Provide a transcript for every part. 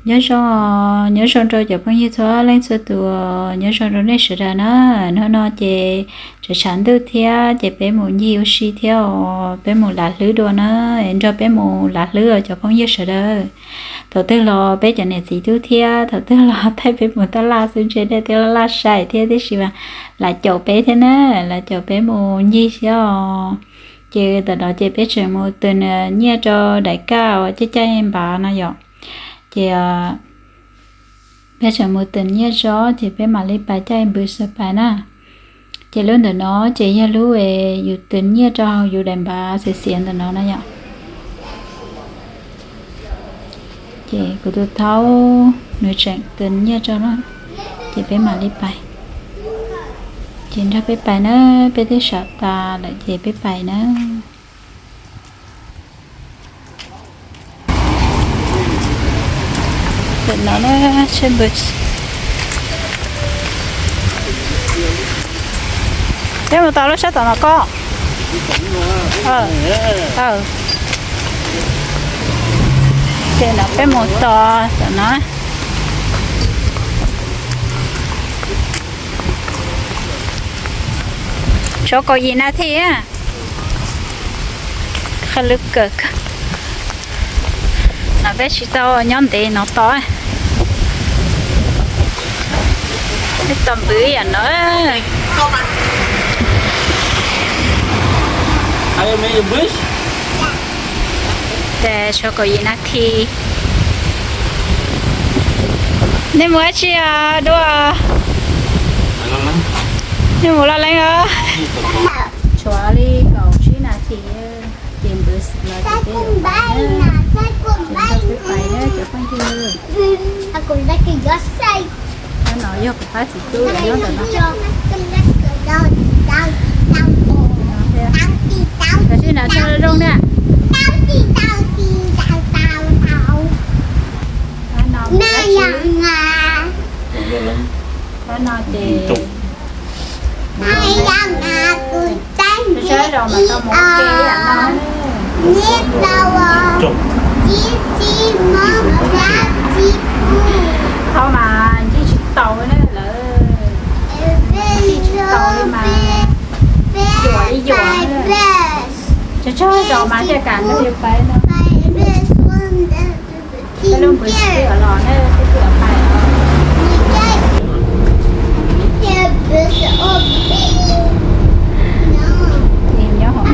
Nyob zoo, nyob zoo rau cov phooj ywg txhua leej txhua tus, nyob zoo rau nej sawv daws na. Hnub no ces tshav tshav ntuj thiab ces peb mus ncig ua si thiab os, peb mus lav hlwb dua na, nrog peb mus lav hlwb os cov phooj ywg sawv daws. Thaum twg los peb cov niam txiv tub thiab thaum twg los thaij peb mus taj laj xwb ntshe nej twb laj laj saib thiab, tiam sis mas lawv caum peb thiab na, lawv caum peb mus ncig thiab os. Ces ntawm no ces peb tseem mus tws nyiaj rau daim kaj uas caij caij npav no yom. Ces peb tseem mus tws nyiaj tso ces peb mam li pais caij npws xav pais na. Ces lub ntawm no ces yog lub yus tws nyiaj rau hauv yus daim npav xiav xiav ntawm no na yom. Ces kuv tus thaub nws tseem tws nyiaj rau na, ces peb mam li pais. Ces nrog peb pais na, peb twb sam tas lawm ces peb pais na. Ntawm no na, peb mus tau lub sab tom no koj. Ces no peb mus tod tom no. Tshuav kaum yim nas this. Qhov lub kawm no peb tsis tau nyob ntev no tod. Peb tau npws yam no. Ces tshuav kaum yim nas this. Nej mus dab tsi dua? Nej mus loj leeb os. Tshuav li kaum tsib nas this ces npws los ces peb yuav pais na. Ces nrog peb pais na cov phooj ywg. Qhov no yog kuv pab txiv tub nyob ntawm no. Tab sis no tso zoo na. Qhov no ces sab zaus mas tau mus ua ke ib yam no. Qhov mas ncig tsis taus na lawv, ncig tsis taus li mas yuam li yuam. Tsawg tsawg zaus mas thiaj kam nrog yus pais no. Peb lub npws twb los ne, peb twb los pais os. Nyob hauv no,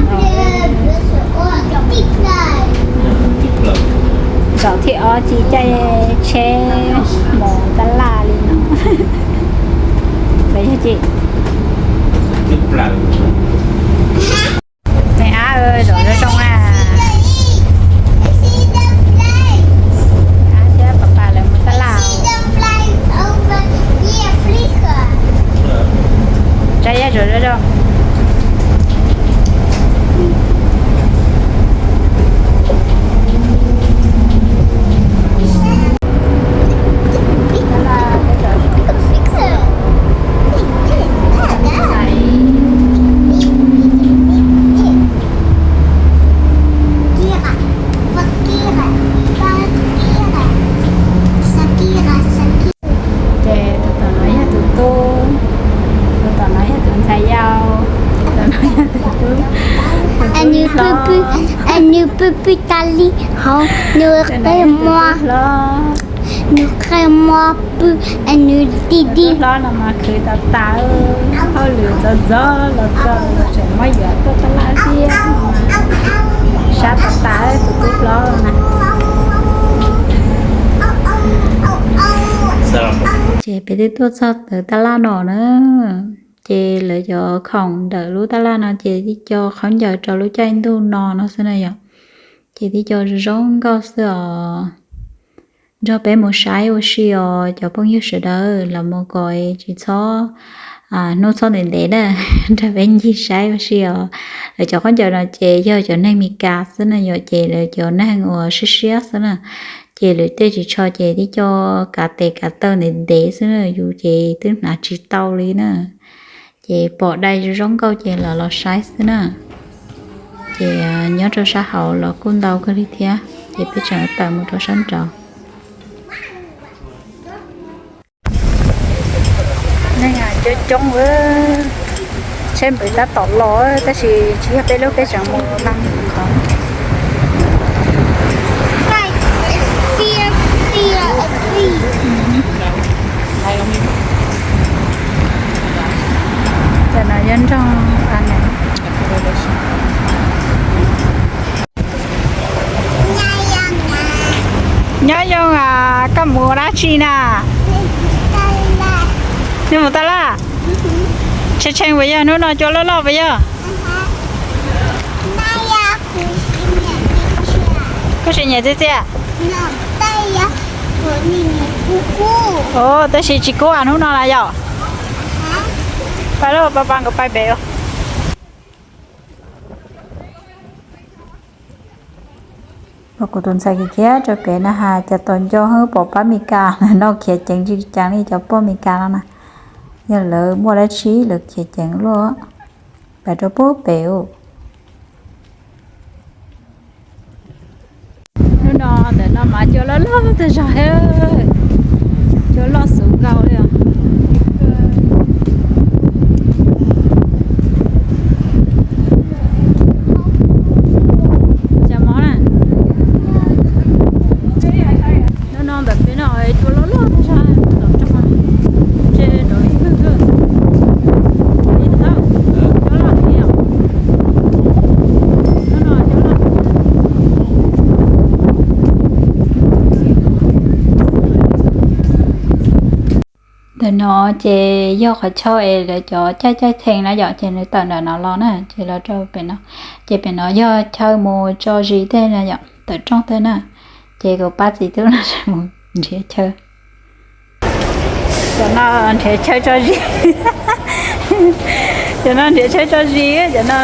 zaum thib ob ci caij tsheb mus tab laj li no. Peb yog ci. Nws ab zaum zoo zoo na. Ab thiab pab pab lawv mus tab laj. Tsav yaj zaum zoo zoo. Ces tus tom no yog tus tub, tus tom no yog tus ntxhais yau, tus tom no yog tus tub, tus tub hlob. Nws pw pw tas li hauv, nws qe mo, nws qe mo pw, nws ti ti. Tus tub hlob no mas khwv tas tas, hauj lwm ntxov ntxov los txog los tseem muab yuav tuaj tab laj thiab. Sab tas tas tus tub hlob na. Ces peb twb tuaj txog ntawm tab laj no na, ces lawv cov khoom ntawm lub tab laj no ces tib co khaub ncaws rau lub caij ntuj no no xwb na yom. Ces tib co zoo zoo nkauj xwb os. Nrog peb mus saib ua si os cov phooj ywg sawv daws, los mus kom tsis txhob hnub txhob ntev ntev na, nrog peb ncig saib ua si os. Lawv cov khaub ncaws no ces yog cov neeg Meskas xwb na yom, ces lawv cov neeg uas siab siab xwb na, ces lawv tej ris tsho ces tib co kav tes kav taw ntev ntev xwb na, yus ces twb hnav tsis tau li na. Ces pom dai zoo zoo nkauj ces los los saib xwb na. Ces nyob rau sab hauv los kuj ntau kawg li thiab, ces peb tseem tawm mus rau sab nraud. Coob coob, tsheb npws tab tom los tab sis tsis yog peb lub, peb tseem mus leej qhov. Tam no yog nroog a na. Nyob zoo, koj mus ua dab tsi na? Nyob mus taj laj. Tshee tshee puas yog? Hnub no cua loj loj puas yog? Koj sim nyem txias txias. Tab sis tsis kub as hnub no na yom. Pab lub pab pab nkawd pab pem. Pom kuv tus ntxhais khiav khiav rau pem na has, cov tos nco hwb pom pab Mes Kas no khiav ceev tsis ceev li cov poj Mes Kas no na. Yog lawv muaj dab tsi lawv khiav ceev luaj. Pais rau pub pem u. Hnub no ntawm no mas cua loj loj tag zog, cua loj xwb nkaus li os. Cas mov na. Hnub no ntawm peb no cua loj loj tag zog, tom rooj tse rau ib hwj hwj. Ib tawb cua loj li os. Hnub no cua loj. Ntawm no ces yog qhov chaw es lawv cov caij caij theem na yom, ces nws tawm ntawm no los na, ces los rau pem no. Ces pem no yog chaw mus tso zis tej na yom, tawm rooj tej na. Ces kuv pab txiv tub no mus nrhiav chaw. Cov no nrhiav chaw tso zis. Cov no nrhiav chaw tso zis cov no.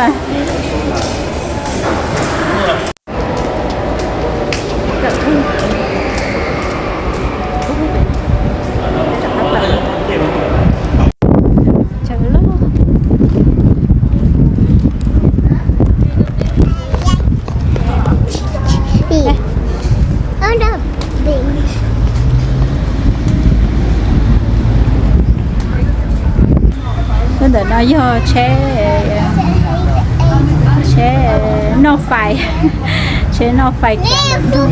Ntawm no yog tsheb, tsheb noj fais, tsheb noj fais kiag ntawm ntug.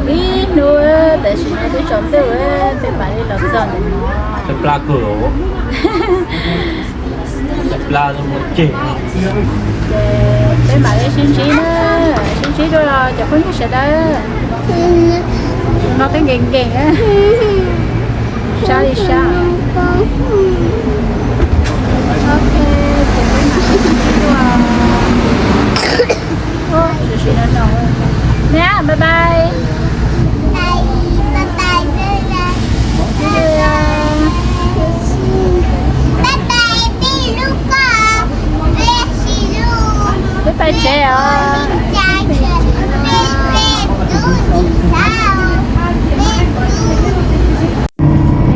Ib hnub tam sim no twb tsaus ntuj, peb mam li los txog ntawm no. Cov plab kawg, cov plab ceg. Ces peb mam li sib ntsib na, sib ntsib dua cov phooj ywg sawv daws. No twb nkees nkees, sab li sab. Ok, ces peb mam li sib ntsib dua. Ua, sawv daws no, bye bye. Peb pais tsev os.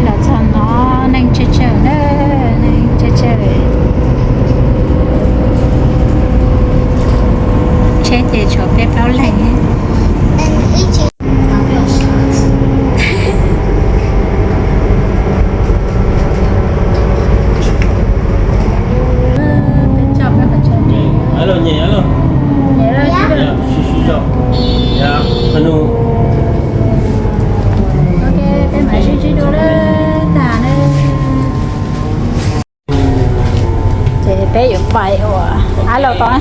Los txog no neeg tsawg tsawg na, neeg tsawg tsawg. Tsheb ces tshuav peb plaub leeg. Ok, peb mam sib ntsib dua lawm tag na. Ces peb yuav pais ua av laus tod na.